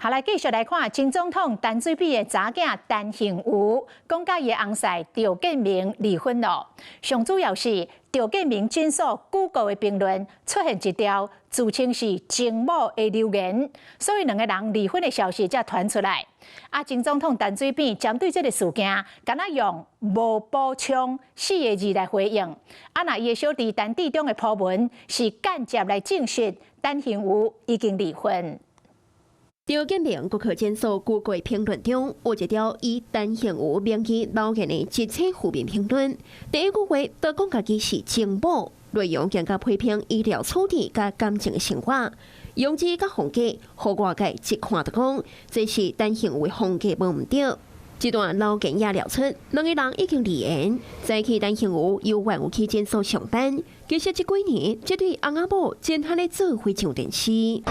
好，來繼續來看前總統陳水扁的查囝陳幸妤，講佮伊的翁婿趙建銘離婚囉。上主要是趙建銘診所 Google 的評論出現一條自稱是情母的留言，所以兩個人離婚的消息才傳出來。啊，前總統陳水扁針對這个事件，敢若用無補充四个字來回應。啊，若伊的小弟陳致中的鋪文是間接來證實陳幸妤已經離婚。趙建銘骨科診所 Google 評論中有一條以陳幸妤名義留言的一切負面評論，第一句話就講家己是情母，內容更加批評醫療處置佮感情的生活，用字佮風格，予外界一看就講，這是陳幸妤風格無毋對。這段留言也聊出，兩个人已經離緣，早起陳幸妤猶原有去診所上班。其實這幾年，這對翁仔某真漢咧做伙上電視。今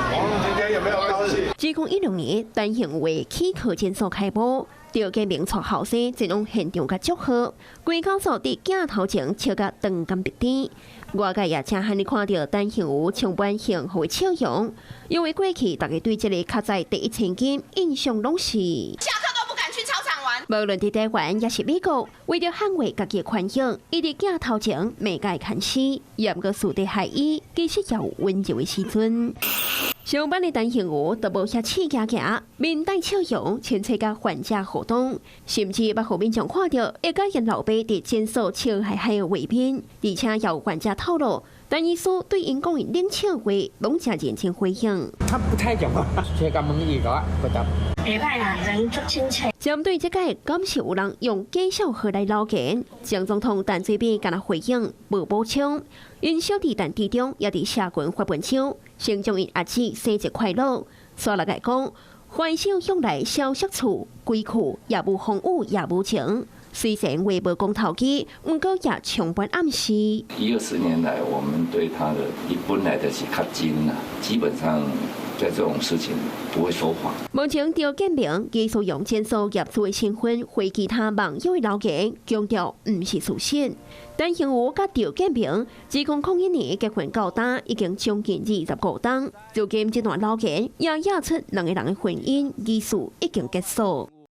天有沒有高興？2016年，陳幸妤齒科診所開幕，趙建銘帶後生前往現場共祝賀，規口數佇鏡頭前笑甲長甘鼻甜。外界也正罕咧看著陳幸妤充滿幸福的笑容，因為過去大家對這个較早第一千金印象攏是。下課都不敢去操場玩。無論佇台灣抑是美國，為著捍衛家己的權益，伊佇鏡頭前罵共牽絲，毋過私底下伊其實也有溫柔的時陣。相反的陳幸妤就無遐刺激行，面帶笑容，親切佮患者互動，甚至捌予民眾看著會佮𪜶老爸佇診所笑嘻嘻的畫面，而且有患者透露，陳醫師對𪜶講的冷笑話，攏誠認真回應。他不太講話，這個問伊個不答。袂歹啦，人足親切。針對這個，敢是有人用假笑話來留言？前總統陳水扁敢若回應，無補充。𪜶小弟陳致中也佇社群發文章，先祝𪜶阿姊生日快樂。煞來講，歡笑向來消息處，歸去也無風雨也無晴。雖然話無講頭機，毋過也充滿暗示。一二十年來，我們對他的一本來就是較真啦，基本上在這種事情不會說謊。目前趙建銘繼續用診所業主的身份回其他網友的留言，強調毋是事實。陳幸妤佮趙建銘2001年結婚到今已經將近25冬，如今這段留言也惹出兩个人的婚姻疑似已經結束。